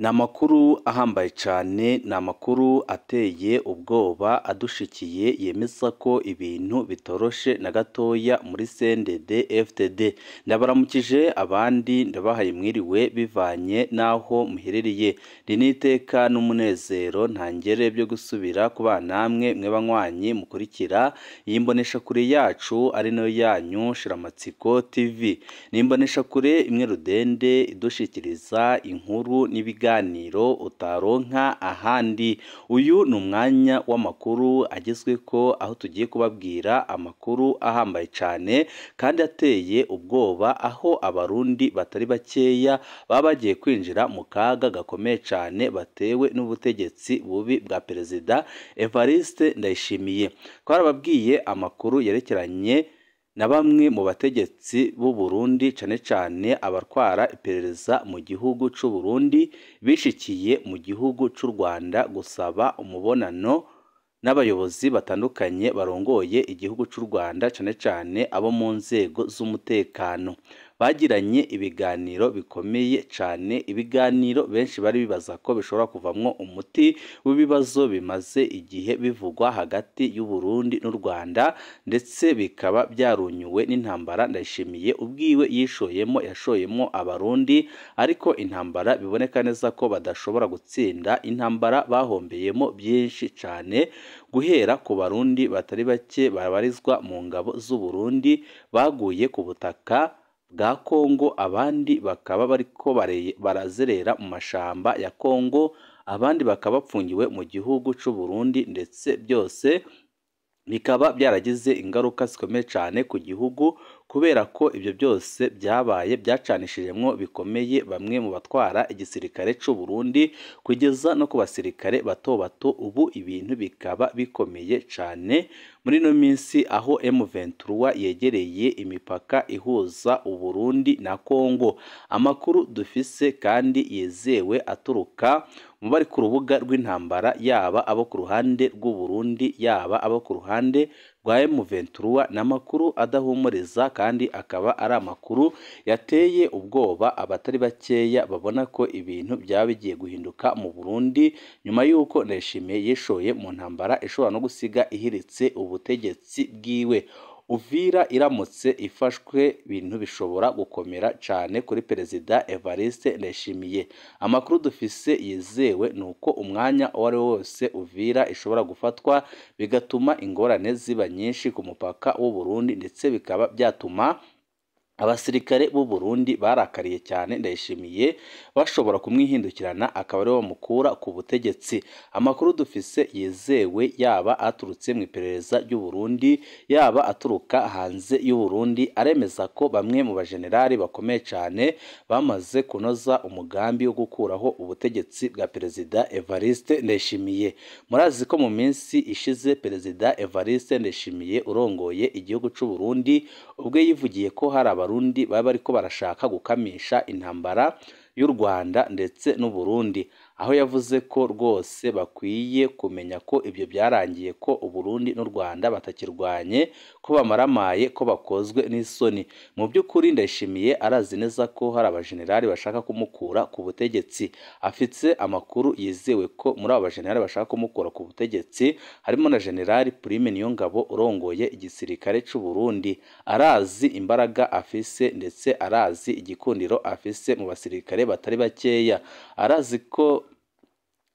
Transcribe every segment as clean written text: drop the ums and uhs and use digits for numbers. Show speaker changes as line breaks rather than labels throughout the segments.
Ni amakuru ahambaye cane, ni amakuru ateye ubwoba adushikiye yemeza ko ibintu bitoroshe na gatoya muri CNDD FDD. Ndabaramukije abandi ndabahaye mwiriwe bivanye n'aho muherereye. Ni n'iteka n'umunezero ntangere byo gusubira kubana namwe mwe banywanyi mukurikira iyi mboneshakure yacu ari nayo yanyu Shiramatsiko TV. Ni imboneshakure imwe rudende idushikiriza inkuru n'ibiganiro utaronka ahandi. Uyu ni umwanya w'amakuru agezweko aho tugiye kubabwira amakuru ahambaye cane kandi ateye ubwoba, aho abarundi batari bakeya baba bagiye kwinjira mu kaga gakomeye cane batewe n'ubutegetsi bubi bwa Perezida Evariste Ndayishimiye. Twarababwiye amakuru yerekeranye na bamwe mu bategetsi b'u Burundi, cane cane abatwara iperereza mu gihugu c'u Burundi bishikiye mu gihugu c'u Rwanda gusaba umubonano n'abayobozi batandukanye barongoye igihugu c'u Rwanda, cane cane abo mu nzego z'umutekano. Bagiranye ibiganiro bikomeye cane, ibiganiro benshi bari bibaza ko bishobora kuvamwo umuti w'ibibazo bimaze igihe bivugwa hagati y'u Burundi n'u Rwanda, ndetse bikaba byarunyuwe n'intambara Ndayishimiye ubwiwe yishoyemo, yashoyemo abarundi, ariko intambara biboneka neza ko badashobora gutsinda, intambara bahombeyemo byinshi cane, guhera ku barundi batari bake babarizwa mu ngabo z'u Burundi baguye ku butaka bwa Kongo, abandi bakaba bariko barazerera mu mashamba ya Kongo, abandi bakaba bapfungiwe mu gihugu c'u Burundi, ndetse byose bikaba byaragize ingaruka zikomeye cane ku gihugu, kubera ko ibyo byose byabaye byacanishijemwo bikomeye bamwe mu batwara igisirikare c'u Burundi kugeza no ku basirikare bato bato. Ubu ibintu bikaba bikomeye cane muri ino minsi, aho M23 yegereye imipaka ihuza u Burundi na Kongo. Amakuru dufise kandi yizewe aturuka mu bari ku rubuga rw'intambara, yaba abo ku ruhande rw'u Burundi, yaba abo ku ruhande rwa M23, ni amakuru adahumuriza kandi akaba ari amakuru yateye ubwoba abatari bakeya babona ko ibintu byaba bigiye guhinduka mu Burundi nyuma y'uko Ndayishimiye yishoye mu ntambara ishobora no gusiga ihiritse ubutegetsi bwiwe. Uvira iramutse ifashwe ibintu bishobora gukomera cane kuri Perezida Evariste Ndayishimiye. Amakuru dufise yizewe ni uko umwanya uwo ari wo wose Uvira ishobora gufatwa, bigatuma ingorane ziba nyinshi ku mupaka w'u Burundi, ndetse bikaba byatuma abasirikare b'u Burundi barakariye cyane Ndayishimiye bashobora kumwihindukirana akaba ariwe bamukura ku butegetsi. Amakuru dufise yizewe yaba aturutse mu iperereza ry'u Burundi, yaba aturuka hanze y'u Burundi, aremeza ko bamwe mu bajenerali bakomeye cyane bamaze kunoza umugambi wo gukuraho ubutegetsi bwa Perezida Evariste Ndayishimiye. Murazi ko mu minsi ishize Perezida Evariste Ndayishimiye urongoye igihugu c'u Burundi ubwe yivugiye ko hari abarundi baba bariko barashaka gukamisha intambara y'u Rwanda ndetse n'u Burundi, aho yavuze ko rwose bakwiye kumenya ko ibyo byarangiye, ko u Burundi n'u Rwanda batakirwanye, ko bamaramaye, ko bakozwe n'isoni. Mu by'ukuri Ndayishimiye arazi neza ko hari abajenerali bashaka kumukura ku butegetsi. Afite amakuru yizewe ko muri abo bajenerali bashaka kumukura ku butegetsi harimo na General Prime Niyongabo urongoye igisirikare c'u Burundi. Arazi imbaraga afise ndetse arazi igikundiro afise mu basirikare batari bakeya. Arazi ko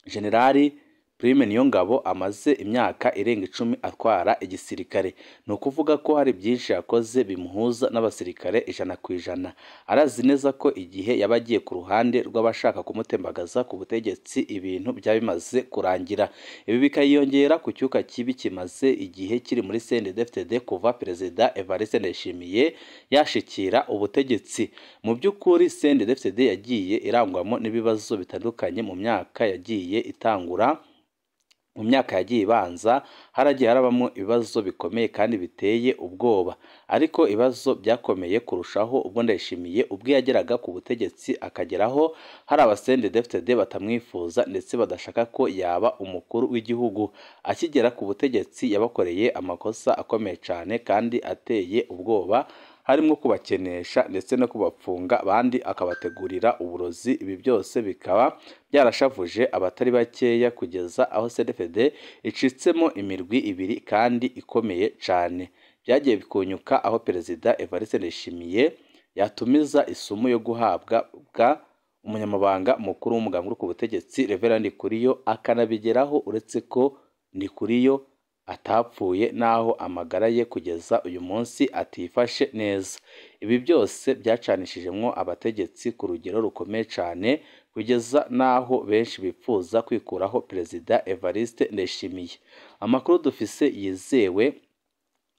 Generali Prime Niyongabo amaze imyaka irenga 10 atwara igisirikare, ni ukuvuga ko hari byinshi yakoze bimuhuza n'abasirikare 100%. Arazi neza ko igihe yaba agiye ku ruhande rw'abashaka kumutembagaza ku butegetsi ibintu byaba bimaze kurangira. Ibi bikayiyongera ku cyuka kibi kimaze igihe kiri muri CNDD-FDD kuva Perezida Evariste Ndayishimiye yashikira ubutegetsi. Mu by'ukuri CNDD-FDD yagiye irangwamo n'ibibazo bitandukanye mu myaka yagiye itangura. Mu myaka yagiye ibanza haragiye harabamo ibibazo bikomeye kandi biteye ubwoba, ariko ibibazo byakomeye kurushaho ubwo Ndayishimiye ubwo yageraga ku butegetsi akageraho hari aba CNDD-FDD batamwifuza ndetse badashaka ko yaba umukuru w'igihugu. Akigera ku butegetsi yabakoreye amakosa akomeye cyane kandi ateye ubwoba, harimo kubakenesha ndetse no kubapfunga, abandi akabategurira uburozi. Ibi byose bikaba byarashavuje abatari bakeya kugeza aho CNDD-FDD icitsemo imirwi ibiri kandi ikomeye cane. Byagiye bikunyuka aho Perezida Evariste Ndayishimiye yatumiza isumu yo guhabwa bwa umunyamabanga mukuru w'umugambwe uri ku butegetsi Reverend Ndikuriyo, akanabigeraho uretse ko Ndikuriyo atapfuye naho amagara ye kugeza uyu munsi atifashe neza. Ibi byose byacanishijemwo abategetsi ku rugero rukomeye cane kugeza naho benshi bipfuza kwikuraho Perezida Evariste Ndayishimiye. Amakuru dufise yizewe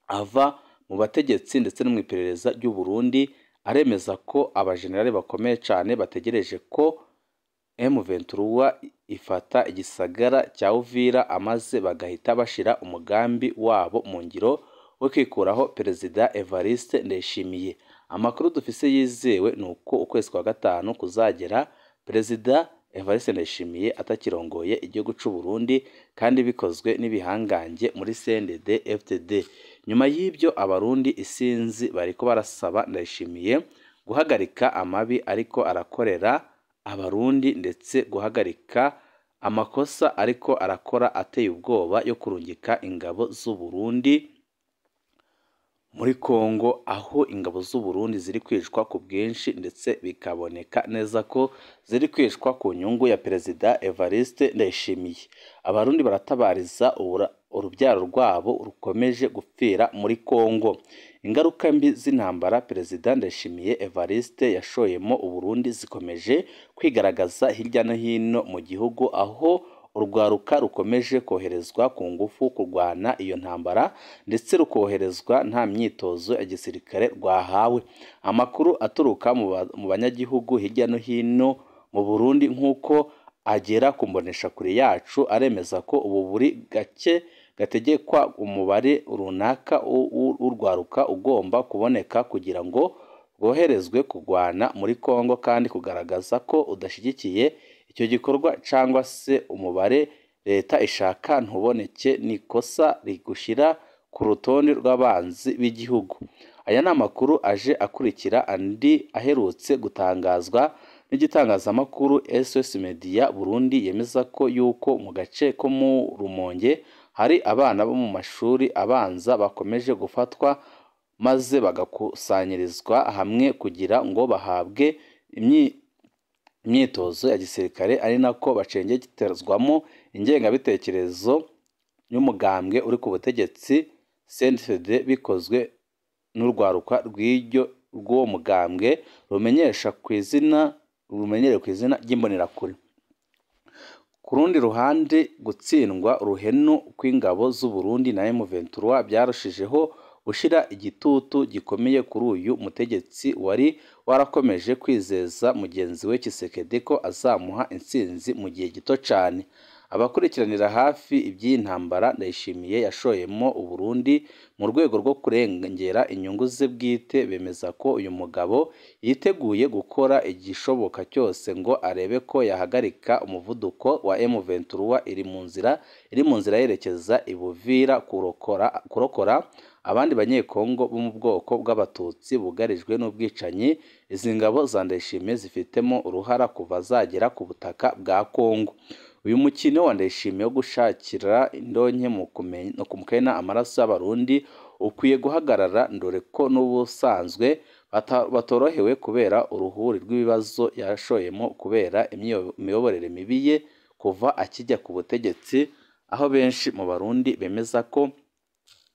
ava mu bategetsi ndetse no mu iperereza ry'u Burundi aremeza ko abajenerali bakomeye cane bategereje ko M23 ifata igisagara cya Uvira amaze bagahita bashira umugambi wabo mu ngiro wo kwikuraho Perezida Evariste Ndayishimiye. Amakuru dufise yizewe ni uko ukwezi kwa gatanu kuzagera Perezida Evariste Ndayishimiye atakirongoye igihugu c'u Burundi, kandi bikozwe n'ibihangange muri CNDD-FDD. Nyuma y'ibyo abarundi isinzi bariko barasaba Ndayishimiye guhagarika amabi ariko arakorera abarundi ndetse guhagarika amakosa ariko arakora ateye ubwoba yo kurungika ingabo z'u Burundi muri Kongo, aho ingabo z'u Burundi ziri kwicwa ku bwinshi ndetse bikaboneka neza ko ziri kwicwa ku nyungu ya Perezida Evariste Ndayishimiye. Abarundi baratabariza urubyaro rwabo rukomeje gupfira muri Kongo. Ingaruka mbi z'intambara Perezida Ndayishimiye Evariste yashoyemo Uburundi zikomeje kwigaragaza hirya no hino mu gihugu, aho urwaruka rukomeje koherezwa ku ngufu kurwana iyo ntambara ndetse rukoherezwa nta myitozo ya gisirikare rwahawe. Amakuru aturuka mu banyagihugu hirya no hino mu Burundi nk'uko agera ku mboneshakure yacu aremeza ko ubu buri gake gategekwa umubare runaka w'urwaruka ugomba kuboneka kugira ngo rwoherezwe kurwana muri Kongo, kandi kugaragaza ko udashyigikiye icyo gikorwa cyangwa se umubare leta ishaka ntuboneke ni ikosa rigushyira ku rutonde rw'abanzi b'igihugu. Aya ni amakuru aje akurikira andi aherutse gutangazwa n'igitangazamakuru SOS Media Burundi, yemeza ko yuko mu gace ko mu Rumonge hari abana bo mu mashuri abanza bakomeje gufatwa maze bagakusanyirizwa hamwe kugira ngo bahabwe imyitozo ya gisirikare, ari nako bacengeterezwamo ingengabitekerezo y'umugambwe uri ku butegetsi CNDD-FDD, bikozwe n'urwaruka rw'uwo mugambwe rumenyesha ku izina rumenyerewe ku izina ry'imbonerakure. Ku rundi ruhande, gutsindwa uruhenu kw'ingabo z'u Burundi na M23 byarushijeho gushyira igitutu gikomeye kuri uyu mutegetsi wari warakomeje kwizeza mugenzi we Tshisekedi ko azamuha intsinzi mu gihe gito cyane. Abakurikiranira hafi iby'iyi ntambara Ndayishimiye yashoyemo Uburundi mu rwego rwo kurengera inyungu ze bwite bemeza ko uyu mugabo yiteguye gukora igishoboka cyose ngo arebe ko yahagarika umuvuduko wa M23 iri mu nzira yerekeza i Buvira kurokora abandi banyekongo bo mu bwoko bw'abatutsi bugarijwe n'ubwicanyi izi ngabo za Ndayishimiye zifitemo uruhara kuva zagera ku butaka bwa Kongo. Uyu mukino wa Ndayishimiye wo gushakira indonke mu kumena amaraso y'abarundi ukwiye guhagarara, dore ko n'ubusanzwe batorohewe kubera uruhuri rw'ibibazo yashoyemo kubera imiyoborere mibi ye kuva akijya ku butegetsi, aho benshi mu barundi bemeza ko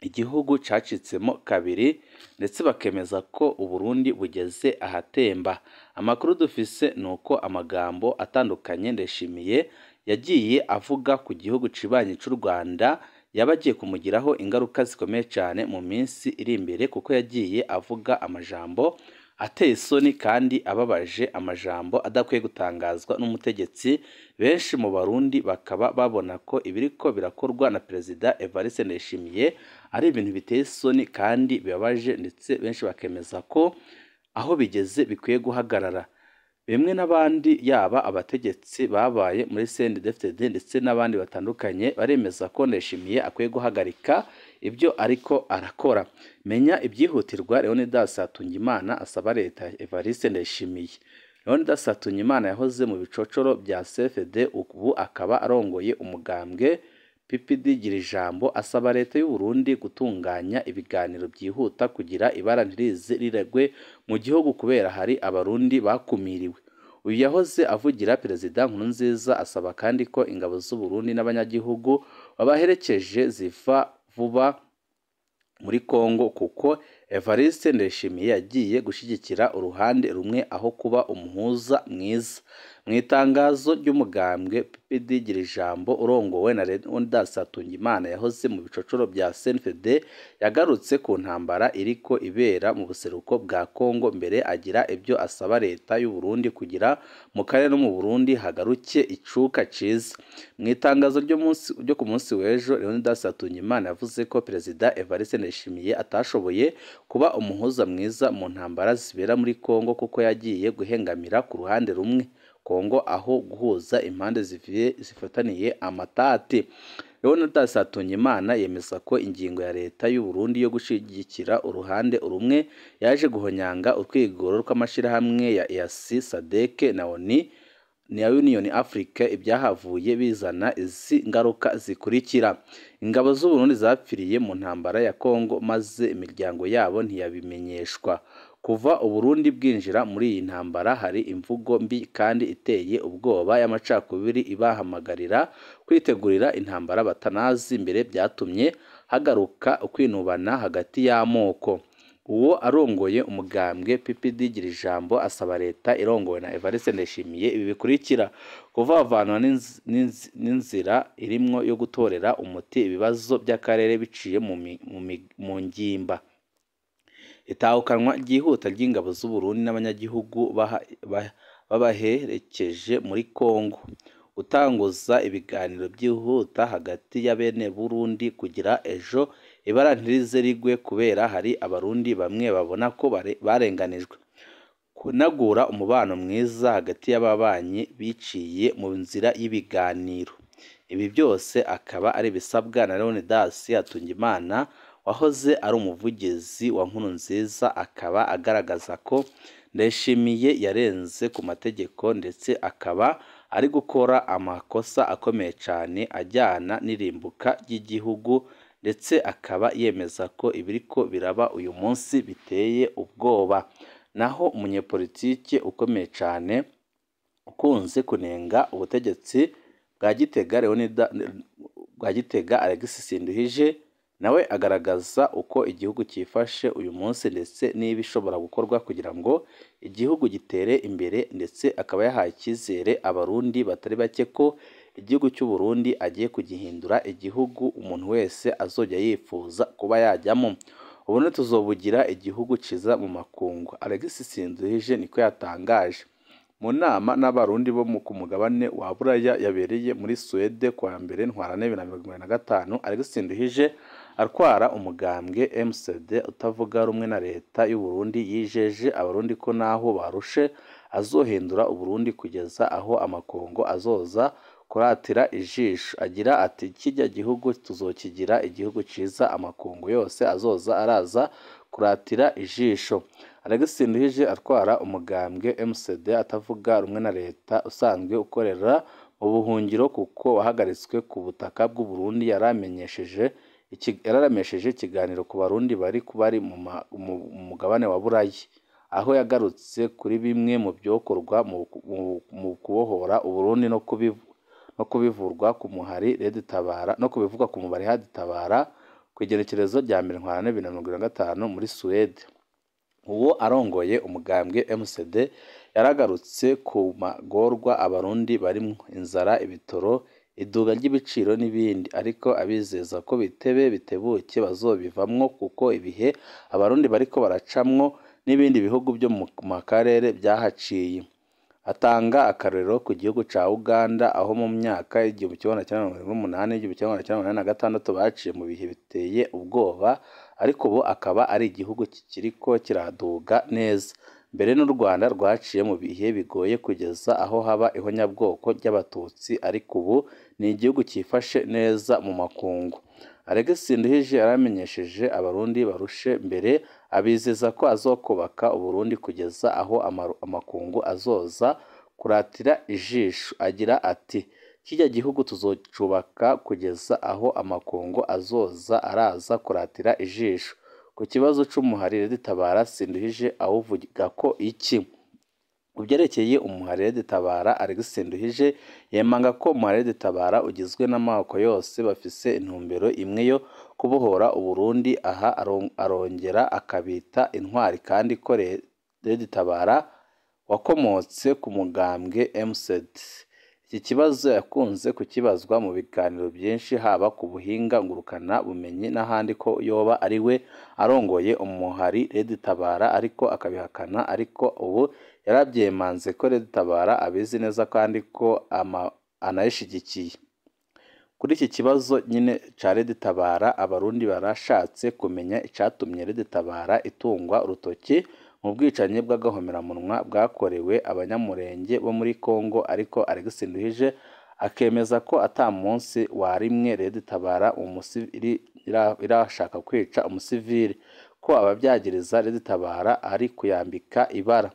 igihugu cacitsemo kabiri ndetse bakemeza ko Uburundi bugeze ahatemba. Amakuru dufise ni uko amagambo atandukanye Ndayishimiye yagiye avuga ku gihugu cibanyi c'u Rwanda yaba agiye kumugiraho ingaruka zikomeye cyane mu minsi iri imbere, kuko yagiye avuga amajambo ateye isoni kandi ababaje, amajambo adakwiye gutangazwa n'umutegetsi. Benshi mu barundi bakaba babona ko ibiriko birakorwa na Perezida Evariste Ndayishimiye ari ibintu biteye isoni kandi bibabaje, ndetse benshi bakemeza ko aho bigeze bikwiye guhagarara. Bimwe n'abandi yaba abategetsi babaye muri CNDD-FDD ndetse n'abandi batandukanye baremeza ko Ndayishimiye akwiye guhagarika ibyo ariko arakora. Menya ibyihutirwa Leonidas Hatungimana asaba leta Evariste Ndayishimiye. Leonidas Hatungimana yahoze mu bicocoro bya CFD, ubu akaba arongoye umugambwe PPD Girijambo, asaba leta y'u Burundi gutunganya ibiganiro byihuta kugira ibara ntirize riregwe mu gihugu kubera hari abarundi bakumiriwe. Uyu yahoze avugira Perezida Nkurunziza asaba kandi ko ingabo z'u Burundi n'abanyagihugu babaherekeje ziva vuba muri Kongo, kuko Evariste Ndayishimiye yagiye gushyigikira uruhande rumwe aho kuba umuhuza mwiza. Mu itangazo ry'umugambwe PPD Girijambo urongowe na Leonidas Hatungimana yahoze mu bicocoro bya CNFD, yagarutse ku ntambara iriko ibera mu buseruko bwa Kongo, mbere agira ibyo asaba leta y'u Burundi kugira mu karere no mu Burundi hagaruke icuka ciza. Mu itangazo ryo ku munsi w'ejo, Leonidas Hatungimana yavuze ko Perezida Evariste Ndayishimiye atashoboye kuba umuhuza mwiza mu ntambara zibera muri Kongo, kuko yagiye guhengamira ku ruhande rumwe Kongo aho guhuza impande zifataniye amatati. Leonidas Hatungimana yemeza ko ingingo ya leta y'u Burundi yo gushyigikira uruhande rumwe yaje guhonyanga urwego rw'amashirahamwe ya EAC, SADC na ONU na Union Africa, ibyahavuye bizana izi ngaruka zikurikira: ingabo z'u Burundi zapfiriye mu ntambara ya Kongo maze imiryango yabo ntiyabimenyeshwa. Kuva Uburundi bwinjira muri iyi ntambara hari imvugo mbi kandi iteye ubwoba y'amacakubiri ibahamagarira kwitegurira intambara batanazi mbere, byatumye hagaruka ukwinubana hagati y'amoko. Uwo arongoye umugambwe PPD Girijambo asaba leta irongowe na Evariste Ndayishimiye ibi bikurikira: kuvavanwa n'inzira irimwo yo gutorera umuti ibibazo by'akarere biciye mu ngimba, itahukanwa ryihuta ry'ingabo z'u Burundi n'abanyagihugu babaherekeje muri Kongo, gutanguza ibiganiro byihuta hagati ya bene Burundi kugira ejo ibara ntirize rigwe kubera hari abarundi bamwe babona ko barenganijwe, kunagura umubano mwiza hagati y'ababanyi biciye mu nzira y'ibiganiro. Ibi byose akaba ari ibisabwa na Leonidas Hatungimana wahoze ari umuvugizi wa Nkurunziza, akaba agaragaza ko Ndayishimiye yarenze ku mategeko ndetse akaba ari gukora amakosa akomeye cyane ajyana n'irimbuka ry'igihugu, ndetse akaba yemeza ko ibiriko biraba uyu munsi biteye ubwoba. Naho umunyepolitike ukomeye cyane ukunze kunenga ubutegetsi bwa Gitega bwa Gitega Alexis Sinduhije, nawe agaragaza uko igihugu cyifashe uyu munsi ndetse n'ibishobora gukorwa kugira ngo igihugu gitere imbere, ndetse akaba yahaye icyizere abarundi batari bake ko igihugu cy'u Burundi agiye kugihindura igihugu umuntu wese azojya yifuza kuba yajyamo. Ubundi tuzobugira igihugu ciza mu makungu, Alexis Sinduhije niko yatangaje. Mu nama n'abarundi bo ku mugabane wa Buraya yabereye muri Suwede kuwa mbere Ntwarante 2025, Alexis Sinduhije atwara umugambwe MCD utavuga rumwe na leta y'u Burundi yijeje abarundi ko naho barushe azohindura Uburundi kugeza aho amakungu azoza kuratira ijisho. Agira ati kijya gihugu tuzokigira igihugu ciza amakungu yose azoza araza kuratira ijisho. Alexis Sinduhije atwara umugambwe MCD atavuga rumwe na leta usanzwe ukorera mu buhungiro kuko wahagaritswe ku butaka bw'u Burundi, yararemesheje ikiganiro ku barundi bari mu mugabane wa Burayi, aho yagarutse kuri bimwe mu byokorwa mu kubohora Uburundi no kubivurwa ku muhari Red Tabara no kubivugwa ku mubare Red Tabara ku igenekerezo rya mbere Ntwarante 2025 muri Suwede. Uwo arongoye umugambwe MCD yaragarutse ku magorwa abarundi barimwo inzara, ibitoro, iduga ry'ibiciro n'ibindi, ariko abizeza ko bitebe bitebuke bazobivamwo kuko ibihe abarundi bariko baracamwo n'ibindi bihugu byo mu karere byahaciye. Atanga akarorero ku gihugu ca Uganda aho mu myaka y'1988 1986 baciye mu bihe biteye ubwoba, ariko ubu akaba ari igihugu kikiriko kiraduga neza. Mbere n'u Rwanda rwaciye mu bihe bigoye kugeza aho haba ihonyabwoko ry'abatutsi, ariko ubu ni igihugu cyifashe neza mu makungu. Alex Sinduhije yaramenyesheje abarundi barushe mbere, abizeza ko azokubaka Uburundi kugeza aho amakungu azoza kuratira ijisho. Agira ati: "Kirya gihugu tuzocubaka kugeza aho amakungu azoza araza kuratira ijisho." Ku kibazo c'umuhari Red Tabara, Sinduhije awuvuga ko iki? Ku byerekeye umuhari Red Tabara, Alex Sinduhije yemanga ko umuhari Red Tabara ugizwe n'amoko yose bafise intumbero imwe yo kubohora Uburundi. Aha arongera akabita intwari, kandi ko Red Tabara wakomotse ku mugambwe MCD. Iki kibazo yakunze kukibazwa mu biganiro byinshi, haba ku buhinga ngurukana bumenyi n'ahandi, ko yoba ari we arongoye umuhari Red Tabara, ariko akabihakana. Ariko ubu yarabyemanze ko Red Tabara abizi neza kandi ko anayishigikiye. Kuri iki kibazo nyine ca Red Tabara, abarundi barashatse kumenya icatumye Red Tabara itungwa urutoki mu bwicanyi bw'agahomeраmunwa bwakorewe abanyamurenge bo muri Kongo, ariko Alex Sinduhije akemeza ko ata munsi warimwe Red Tabara irashaka kwica umusivili, ko abavyagiriza Red Tabara ari kuyambika ibara.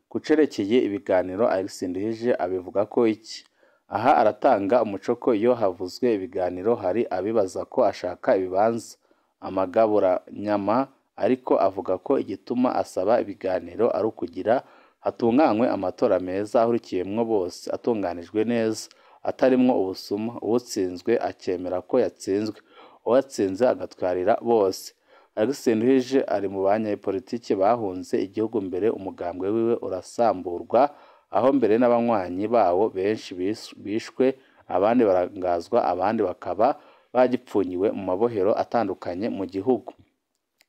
Kucerekeye ibiganiro, Alex Sinduhije abivuga ko iki? Aha aratanga umuco ko iyo havuzwe ibiganiro hari abibaza ko ashaka ibibanza, amagaburanyama, ariko avuga ko igituma asaba ibiganiro ari ukugira hatunganywe amatora meza ahurikiyemwo bose, atunganijwe neza, atarimwo ubusuma, uwutsinzwe akemera ko yatsinzwe, uwatsinze agatwarira bose. Alex Sinduhije ari mu banyepolitike bahunze igihugu mbere umugambwe wiwe urasamburwa, aho mbere n'abanywanyi bawo benshi bishwe, abandi barangazwa, abandi bakaba bagipfunyiwe mu mabohero atandukanye mu gihugu.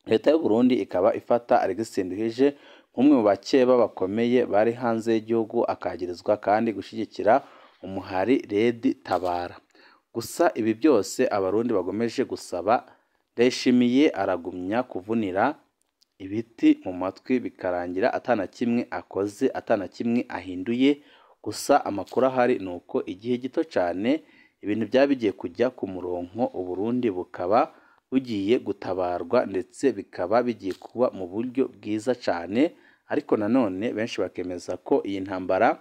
Leta y'u Burundi ikaba ifata Alex Sinduhije nk'umwe mu bakeba bakomeye bari hanze y'igihugu, akagirizwa kandi gushyigikira umuhari Red Tabara. Gusa ibi byose abarundi bagomeje gusaba, Ndayishimiye aragumya kuvunira ibiti mu matwi, bikarangira atana kimwe akoze, atana kimwe ahinduye. Gusa amakuru ahari ni uko igihe gito cyane ibintu byaba bigiye kujya ku murongo, Uburundi bukaba bugiye gutabarwa, ndetse bikaba bigiye kuba mu buryo bwiza cyane. Ariko nanone benshi bakemeza ko iyi ntambara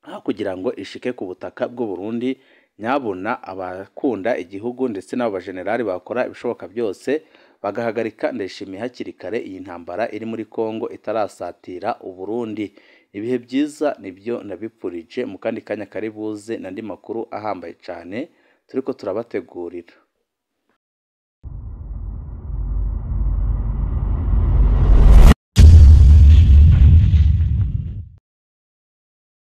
aho kugira ngo ishike ku butaka bw'u Burundi, nyabuna abakunda igihugu ndetse n'abo bajenerali bakora ibishoboka byose bagahagarika Ndayishimiye hakiri kare, iyi ntambara iri muri Kongo itarasatira Uburundi. Ibihe byiza nibyo ndabipfurije, mu kandi kanya kari buze n'andi makuru ahambaye cyane turiko turabategurira.